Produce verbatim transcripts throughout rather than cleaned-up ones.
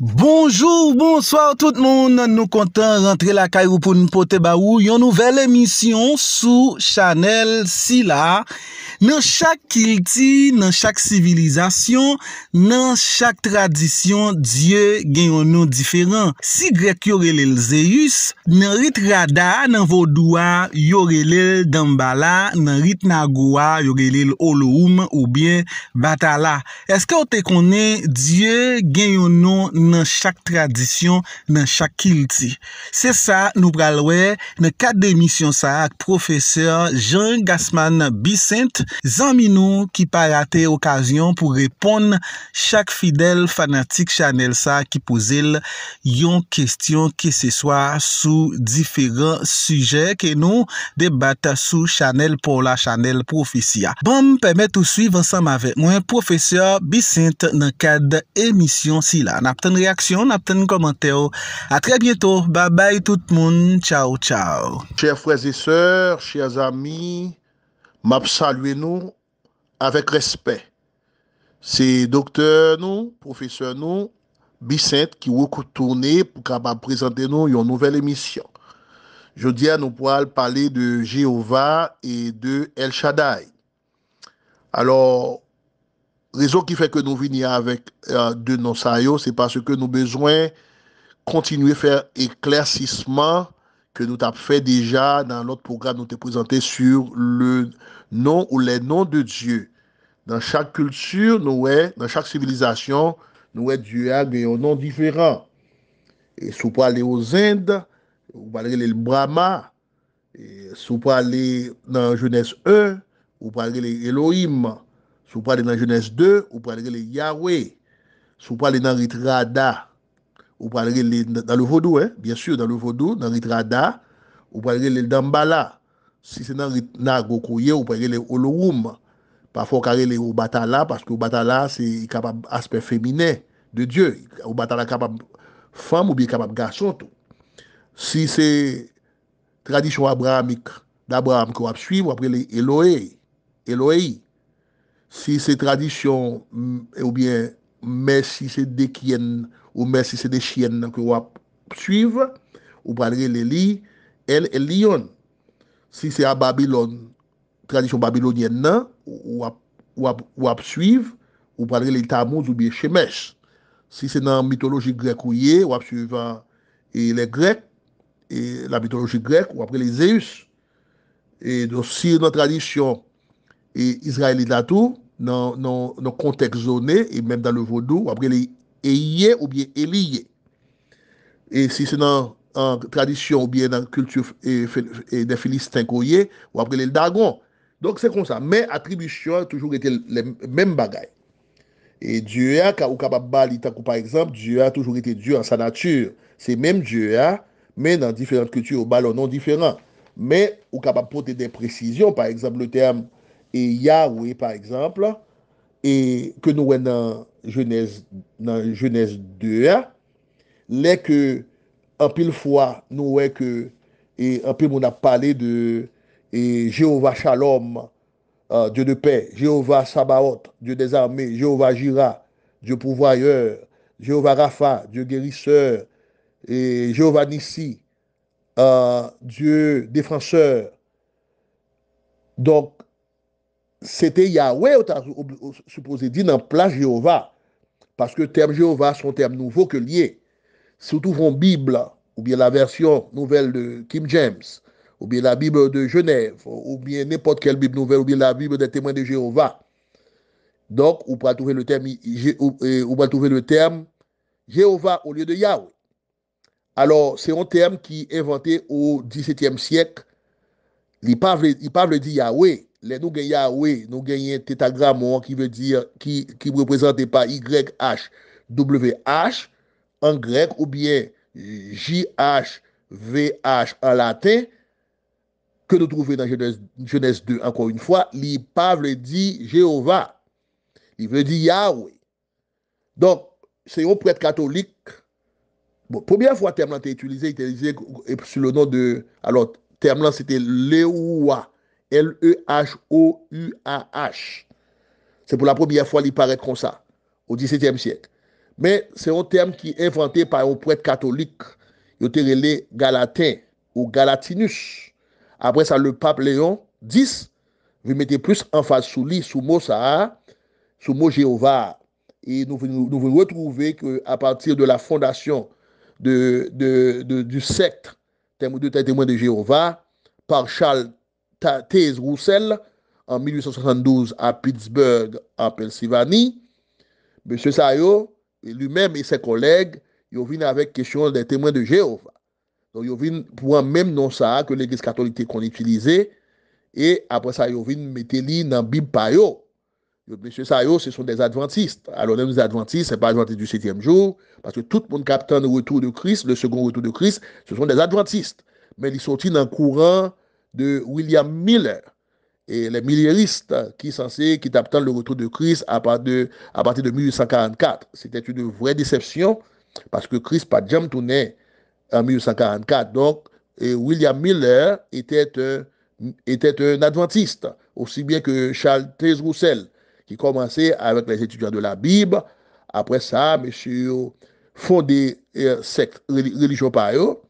Bonjou, bonswa tout moun. Nou kontan rantre lakay ou pou n pote ba ou yon nouvèl emisyon sou chanèl sila. Nan chak kilti, nan chak sivilizasyon, nan chak tradisyon, Dye gen yon non diferan. Si Grèk yo rele l Zeyis, nan rit Rada a, nan vodou a, yo rele l Danbala, nan rit Nago a, yo rele l Oloum oubyen Batala. Èske w te konnen Dye gen yon non nan chak tradisyon, nan chak kilti? Se sa nou pral wè nan kad emisyon sa a ak pwofesè Jean Gassman Bissainthe, zanmi nou ki pa rate okazyon pou reponn chak fidèl fanatik chanèl sa a ki poze l yon kesyon keseswa sou diferan sijè ke nou debat sou chanèl pa w la, chanèl Pwofesi a. Ban m pèmèt ou swiv ansanm avèk mwen pwofesè Bissainthe nan kad emisyon sila. N ap tann reyaksyon, n ap tann kòmantè w. A trè byento. Babay tout moun. Tchaw, tchaw. Chers frères et sœurs, chers amis, m ap salye nou avèk respè. Se doktè nou, pwofesè nou, Bissainthe ki retounen pou kapab prezante nou yon nouvèl emisyon. Jodi a nou pral pale de Jewova e de El Shaddai. Alò, rezon ki fè ke nou vini avèk de non sa yo, se paske nou bezwen kontinye fè eklèsisman ke nou t ap fè deja nan lòt pwogram nou te prezante sur le nom ou les noms de Dieu. Nan chak kilti, nou wè, nan chak sivilizasyon, nou wè Dye a gen yon non diferan. E si w prale Ozend, ou pral rele l Brahma. E si w prale nan Jenèz en, ou pral rele Elohim. Si w prale nan Jenèz de, ou pral rele Yahweh. Si w prale nan rit Rada, ou pral rele, dans le vodou, hein, bien sûr, dans le vodou, nan rit Rada, ou pral rele l Danbala. Si se nan rit Nago ke w ye, ou pral rele Olorum. Pafwa, w ka rele Obatala, paske Obatala, se, li kapab aspè feminen de Dye. Obatala kapab fanm oubyen kapab gason tou. Si se tradisyon abrahamik, d'Abraham ke w ap swiv, w ap rele Eloe, Eloe. Si se tradisyon, m, oubyen, mè, si se de Kyen, ou mè, si se de Chyèn nan ke w ap swiv, ou pral rele li El Elyon. Si se a Babilòn, tradisyon babilonyèn nan, w ap, w ap, w ap swiv, ou pral rele li Tamouz oubyen Chemèch. Si se nan mitoloji grèk ou ye, w ap swiv, e, les Grecs, e, la mitoloji grèk, w ap rele Zeus. E, donk, si nan tradisyon, e, izrayelit la tou, nan, nan, nan kontèks zoné, e menm dans le vodou, w ap rele Eyiye oubyen Eliye. E si se nan, an, tradisyon oubyen nan kilti, e, fe-, e, dè Filisten ke w ye, w ap rele l Dagon. Donk, se konsa. Men, atribisyon an toujou rete l-, lè, menm bagay. E Dye a, ka, ou kapab ba li, tankou pa egzanp, Dye a toujou rete Dye an sa nati. Se menm Dye a, men nan diferan kilti, yo ba l yon non diferan. Men, ou kapab pote de presizyon, pa egzanp, le tèm, e, Yahweh, pa egzanp, e ke nou wè nan Jenèz, nan Jenèz de a, lè ke anpil fwa nou wè ke, e, anpil moun ap pale de, e, Jewova Shalom, euh, Dieu de paix, Jewova Sabaot, Dieu des armées, Jewova Jira, Dieu pourvoyeur, Jewova Rapha, Dieu guérisseur, e Jewova Nissi, euh, Dieu défenseur. Donk, se te Yahweh ou ta ob-, ou sipoze di nan plas Jewova. Paske tèm Jewova se yon tèm nouvo ke l ye. Si w twouve yon Bib, oubyen la version nouvelle de King James, oubyen la Bible de Genève, oubyen nenpòt kèl Bib nouvèl, oubyen la Bible des Témoins de Jéhovah, donk, ou pral twouve le tèm, Je-, ou, e, ou pral twouve le tèm Jewova olye de Yahweh. Alò, se yon tèm ki envante o disetyèm syèk. Li pa vle, li pa vle di Yahweh. Lè nou gen Yahweh, nou genyen Tetagramon an ki vle di, ki, ki reprezante pa Y H W H an grèk oubyen J H V H an laten, ke nou twouve nan Jenèz, Jenèz de, ankò yon fwa, li pa vle di Jewova. Li vle di Yahweh. Donk, se yon prèt katolik. Bon, premyè fwa tèm lan te itilize, li te itilize sou le non de, alò, tèm lan se te Lehoua, L E H O U A H. Se pou la premyè fwa li parèt konsa, o disetyèm syèk. Men se yon tèm ki envante pa yon prèt katolik yo te rele Galaten ou Galatinus. Apre sa, le pap Leon dis vin mete plis anfaz sou li, sou mo sa a, sou mo Jewova a. E nou vin, nou vin retwouve ke apati de la fondasyon de, de, de, du sèkt, de Témoins de Jéhovah, par Charles Taze Russell an mil uit san swasanndouz a Pittsburgh, an Pennsylvanie. Mesye sa yo, li menm e se kòlèg, yo vin avèk kesyon de Temwen de Jewova. Donk, yo vin pran menm non sa a ke Legliz Katolik te konn itilize, e apre sa, yo vin mete li nan Bib pa yo. Yo, mesye sa yo, ce sont des adventistes. Alors, lè nou di adventiste, c'est pas adventiste du septième jour, parce que tout moun k ap tann retour de Christ, le second retour de Christ, ce sont des adventistes. Men li soti nan kouran de William Miller, et les millieristes qui sanse, ki t ap tann le retour de Christ à partir de, à partir de mil uit san karannkat. C'était une vraie déception, paske Kris pa t janm tounen an mil uit san karannkat. Donk, e William Miller était un, était un adventiste, aussi bien que Charles Taze Russell, ki kòmanse avec les étudiants de la Bible. Apre sa, mesye yo fonde, e, sèk reli-, relijyon pa yo,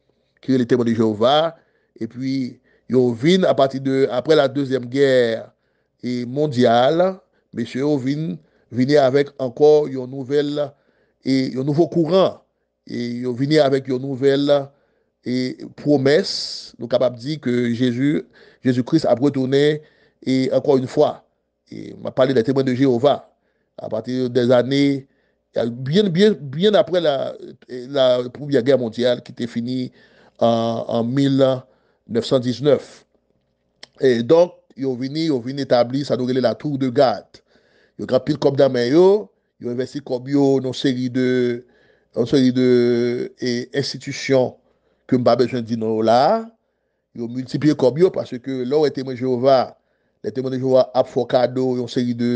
ki rele Temwen de Jewova, epi yo vin apati de, apre la dezyèm gè, e, mondyal, mesye yo vin, vini avèk ankò yon nouvèl, e, yon nouvo kouran, e, yo vini avèk yon nouvèl, e, pwomès, nou kapab di ke Jezi, Jezi Kris ap retounen, e, ankò yon fwa. E, m ap pale de Temwen de Jewova, apati de zane, byen, byen, byen apre la, la Premyè Gè mondyal ki te fini an, an mil nèf san diznèf. E donk, yo vini, yo vin etabli sa nou rele la tour de garde. Yo gen anpil kòb nan men yo, yo envesti kòb yo nan yon seri de, yon seri de, e, enstitisyon ke m pa bezwen di non yo la a. Yo miltipliye kòb yo, paske lè w wè Temwen Jewova, lè Temwen de Jewova ap fè w kado yon seri de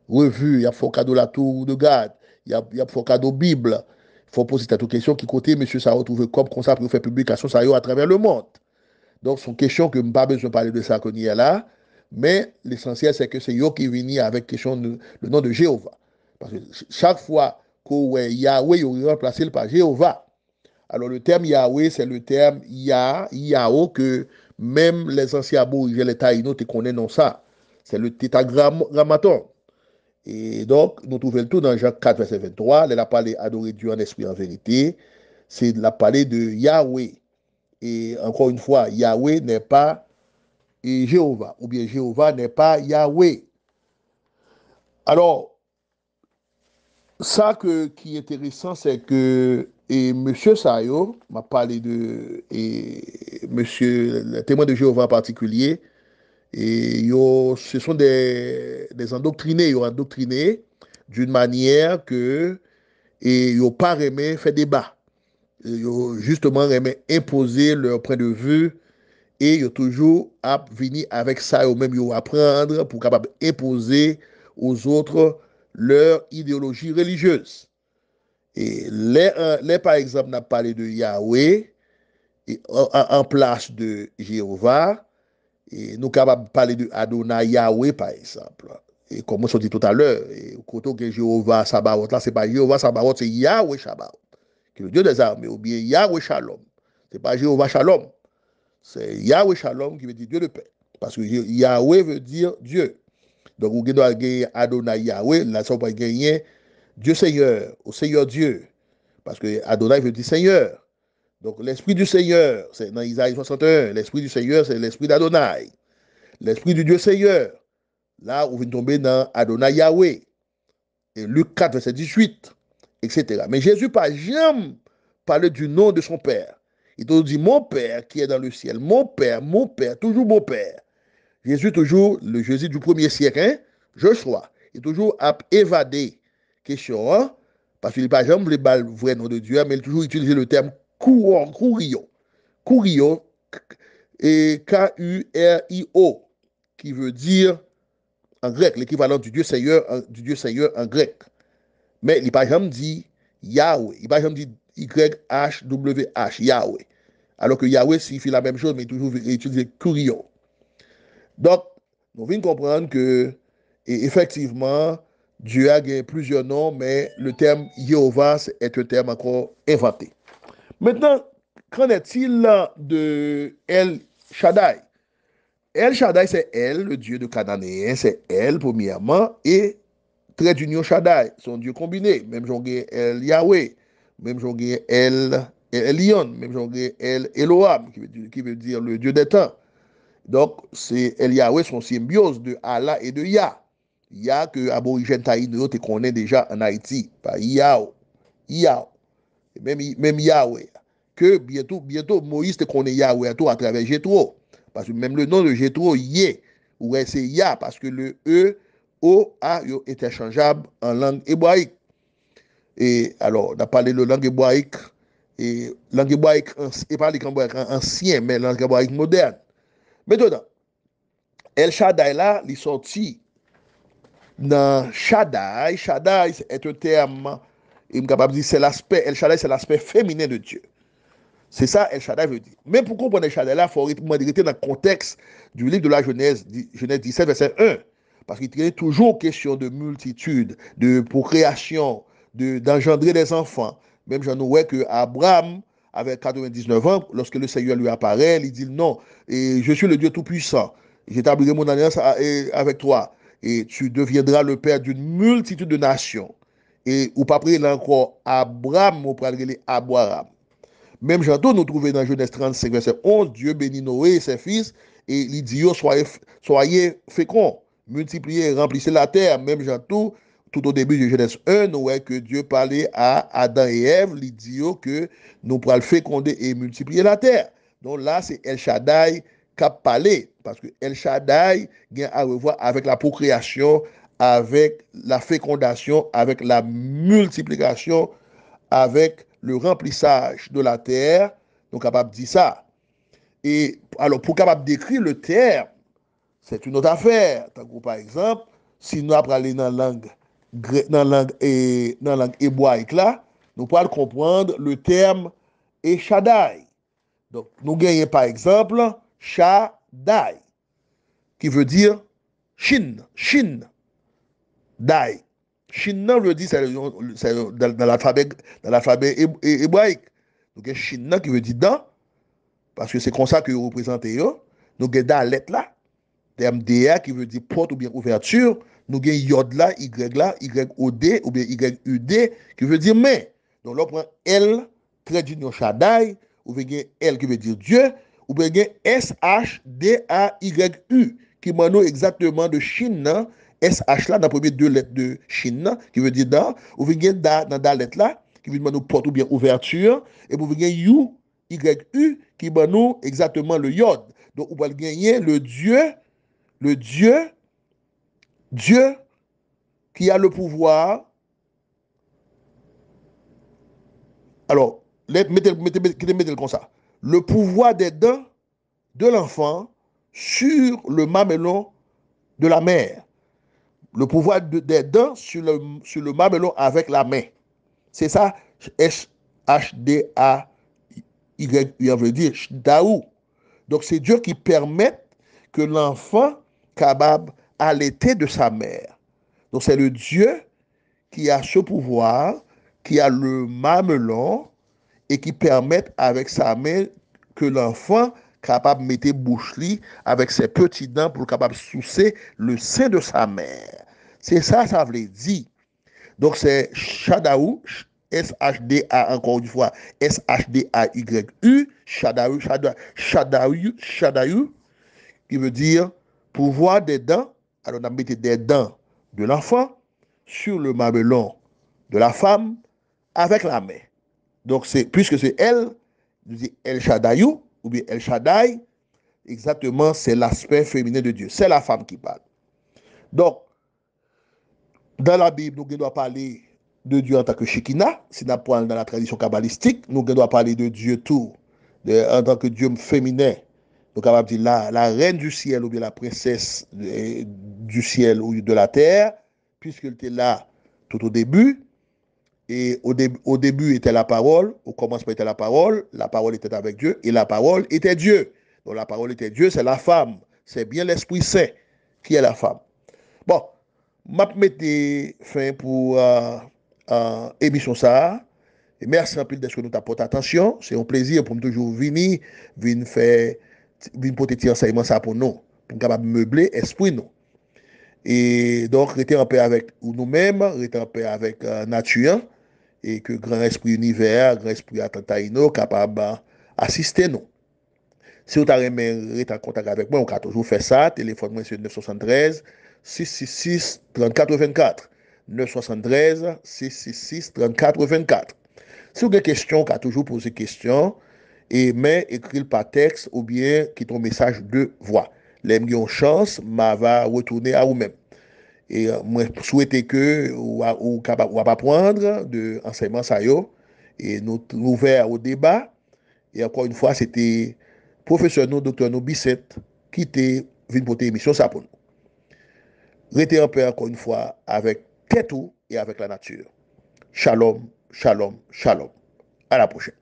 revi, y ap fè w kado la tour de garde, y ap, y ap fè w kado Bib, fò w poze tèt ou kesyon, ki kote mesye sa yo twouve kòb konsa pou yo fè piblikasyon sa yo atravè lemond? Donk, se yon kesyon ke m pa bezwen pale de sa kounye a la, men lesansyèl, se ke se yo ki vini avèk kesyon de, le nom de Jewova. Paske ch-, chak fwa ke w wè Yahweh, yo ranplase l pa Jewova. Alors, le terme Yahweh, c'est le terme Ya, Yao, que même les anciens Aborijens, les Taïnos, te konnen non sa. C'est le Tetragrammaton. E donk, nou twouve l tou nan Jan kat, vèsè venntwa, lè l ap pale adore Dieu en esprit, en vérité, se l ap pale de Yahweh. Et encore une fois, Yahweh n'est pas, e, Jéhovah, oubyen Jéhovah n'est pas Yahweh. Alors, sa ke, ki enteresan, se ke, e, mesye sa yo, m ap pale de, e, mesye, Temwen de Jewova an patikilye, e, yo, ce sont des, des endoctrinés, yo endoktrine d'une manière que, e, yo pa renmen fè deba. Yo, justement, renmen enpoze leur point de vue e yo toujou ap vini avèk sa yo menm yo aprann pou kapab enpoze aux autres leur idéologie religieuse. E lè, lè, pa egzanp, n ap pale de Yahweh, e, an, an, an plas de Jewova, e nou kapab pale de Adonai Yahweh, pa egzanp. E kòm mwen sot di toutalè, e kote w gen Jewova Sabaot la, se pa Jewova Sabaot, se Yahweh Sabaot, ki le Dieu des armées, oubyen Yahweh Shalom. Se pa Jewova Shalom. Se Yahweh Shalom ki vle di Dieu de paix. Paske Je-, Yahweh vle di Dieu. Donk, ou gen dwa gen Adonai Yahweh, la sa w pral genyen Dieu Seigneur, ou Seigneur Dieu. Paske Adonai vle di Seigneur. Donk, l'esprit du Seigneur, se nan Izayi swasanteyen, l'esprit du Seigneur, c'est l'esprit d'Adonai. L'esprit du Dieu Seigneur, la, ou vin tonbe nan Adonai Yahweh. E Lik kat, vèsè dizuit, et cetera. Men Jezi pa janm pale du nom de son Père. Li toujou di, Mon Père qui est dans le ciel, mon Père, mon Père, toujou mon Père. Jezi toujou, le Jezi du premye syèk, hein, Joshua, li toujou ap evade kesyon an, paske li pa janm vle ba l vrè non de Dye a, men li toujou itilize le tèm Kourio, Kourio, Kourio, k-, e K U R I O, qui veut dire, en grec, l'équivalent du Dieu Seigneur, en, du Dieu Seigneur en grec. Men li pa janm di Yahweh, li pa janm di Y H W H, Yahweh. Alors que Yahweh signifie la même chose, men li toujou itilize Kourio. Donk, nou vin konprann ke, e, efektivman, Dye a gen plizyè non, men le terme Yehova est un terme encore inventé. Maintenant, qu'en est-il de El Shaddai? El Shaddai, c'est El, le Dieu de Cananéen, c'est El, premièrement, et trait d'union Shaddai, c'est un Dieu combiné. Menm jan w gen El Yahweh, menm jan w gen El, El Elyon, menm jan w gen El Eloham, qui veut dire, qui veut dire le Dieu des temps. Donc, c'est El Yahweh, c'est une symbiose de Allah et de Yah. Yah ke aborijèn Tayino yo te konnen deja ann Ayiti, pa Yaw, Yaw. E menm, menm Yahweh. Ke byento, byento, Moyiz te konnen Yahweh a tou atravè Jetwo. Paske menm le non de Jetwo, Ye, ou wè se Yah, paske le E, O, A yo entèchanjab an lang ebrayik. E alò, n ap pale de lang ebrayik, e lang ebrayik, e pa lang ebrayik ansyen, men lang ebrayik modèn. Mentnan, El Shaddai la, li sòti nan Shaddai. Shaddai est un terme, e m kapab di, c'est l'aspect, El Shaddai, c'est l'aspect féminin de Dieu. Se sa El Shaddai vle di. Men pou konprann El Shaddai la, fò w mande rete nan kontèks du livre de la Genèse, Genèse dix-sept, verset un. Paske li te gen toujou kesyon de miltitid, de procréation, de, d'engendrer des enfants. Menm jan nou wè ke Abram, avec quatre-vingt-dix-neuf ans, lorsque le Seigneur lui apparaît, il dit non, et je suis le Dieu Tout-Puissant. J'établirai mon alliance avec toi, et tu deviendras le père d'une multitude de nations. E ou p ap rele ankò Abram, ou pral rele Abwaram. Menm jan tou, nou twouve nan Genèse trente-cinq, verset onze, Dieu bénit Noé et ses fils, et li di yo, soyez, soyez féconds, multipliez, remplissez la terre. Menm jan tou, tout au début de Genèse un, nou wè ke Dieu parlait à Adam et Ève, li di yo ke nou pral féconder et multiplier la terre. Donk la, se El Shaddai k ap pale, paske El Shaddai gen a revwa avec la procréation, avec la fécondation, avec la multiplication, avec le remplissage de la terre, nou kapab di sa. E alò, pou kapab dekri le terme, c'est une autre affaire. Tankou pa egzanp, si nou ap prale nan lang, nan lang, e, nan lang ebrayik la, nou pral konprann le terme Echadai. Donk, nou genyen pa egzanp Shaddai, ki vle di Chine, Chine, Dai. Chine nan vle di, se, se, nan, nan lalfabè, nan lalfabè ebrayik. Nou gen Chine nan ki vle di dan, paske se konsa ke yo reprezante yo. Nou gen Dalet la, tèm D A ki vle di pòt oubyen ouvèti. Nou gen Yòd la, Y la, Y O D oubyen Y U D, ki vle di men. Donk, lè w pran L, trè dinyon Shaddai, ou vin gen L ki vle di Dye, ou vin gen S H D A Y U, ki ban nou egzakteman de Chine nan, S H la nan premye de lèt de Chine nan, ki vle di dan, ou vin gen da nan Dalet la, ki vin ban nou pòt oubyen ouvèti, epi ou vin gen U, Y U, ki ban nou egzakteman le Yòd. Donk, ou pral genyen le Dieu, le Dieu, Dieu qui a le pouvoir. Alors, mete, mete, mete, mete l konsa. Le pouvoir des dents de l'enfant sur le mamelon de la mère. Le pouvoir de, des dents sur le, sur le mamelon avec la main. Se sa, S H D A Y U an vle di, Shdaou. Donk, se Dye ki pèmèt ke lanfan kapab alete de sa mè. Donk, se le Dieu qui a ce pouvoir, qui a le mamelon, et qui permet avec sa main que l'enfant kapab mete bouch li avèk se peti dan pou l kapab souse le sein de sa mère. Se sa sa vle di. Donk, se Shadaou, S H D A, encore une fois, S H D A Y U, Shadaou, Shada-, Shadaou, Shadaou, qui veut dire pouvoir des dents. Alors, on a mis des dents de l'enfant sur le mamelon de la femme avec la main. Donc, c'est, puisque c'est elle, nou di El Shadayou, oubyen El Shaddai, exactement, c'est l'aspect féminin de Dieu. C'est la femme qui parle. Donk, dan Labib, nou gen dwa pale de Dye antanke Chekina, si n ap pran nan la tradisyon kabalistik, nou gen dwa pale de Dye tou, de, antanke Dye feminen. Nou kapab di la, la reine du ciel oubyen la princesse, eh, du ciel ou de la terre, puisqu'elle était là tout au début. Et au dé-, au début était la parole, au commencement était la parole, la parole était avec Dieu, et la parole était Dieu. Donc la parole était Dieu, c'est la femme, c'est bien l'Esprit Saint qui est la femme. Bon, M ap mete fen pou uh, uh, emisyon sa a. E mèsi anpil dèske nou ta pote atansyon. Se yon plezi pou m toujou vini, vin fè, vin pote ti ansèyman sa pou nou, pou m kapab meble espri nou. E donk, rete anpè avèk nou menm, rete anpè avèk uh, nati an, e ke gran espri inivè a, gran espri Atlanta Ino kapab uh, asiste nou. Si w ta renmen rete an kontak avèk mwen, ou ka toujou fè sa. Telefòn mwen se nèf swasann trèz, sis sis sis, trannkat vennkat. nèf swasann trèz, sis sis sis, trannkat vennkat. Si w gen kesyon, ou ka toujou poze kesyon, e men ekri l pa tèks oubyen kite yon mesaj de vwa. Lè m gen yon chans, m a va retounen a ou menm. E mwen swete ke ou, ou kapab w ap aprann de ansèyman sa yo. E nou ouvè o deba. E ankò yon fwa, se te pwofesè nou, doktè nou, Bisèt, ki te vin pote emisyon sa pou nou. Rete anpè ankò yon fwa avèk tèt ou e avèk lanati. Shalom, shalom, shalom. A la pwochèn.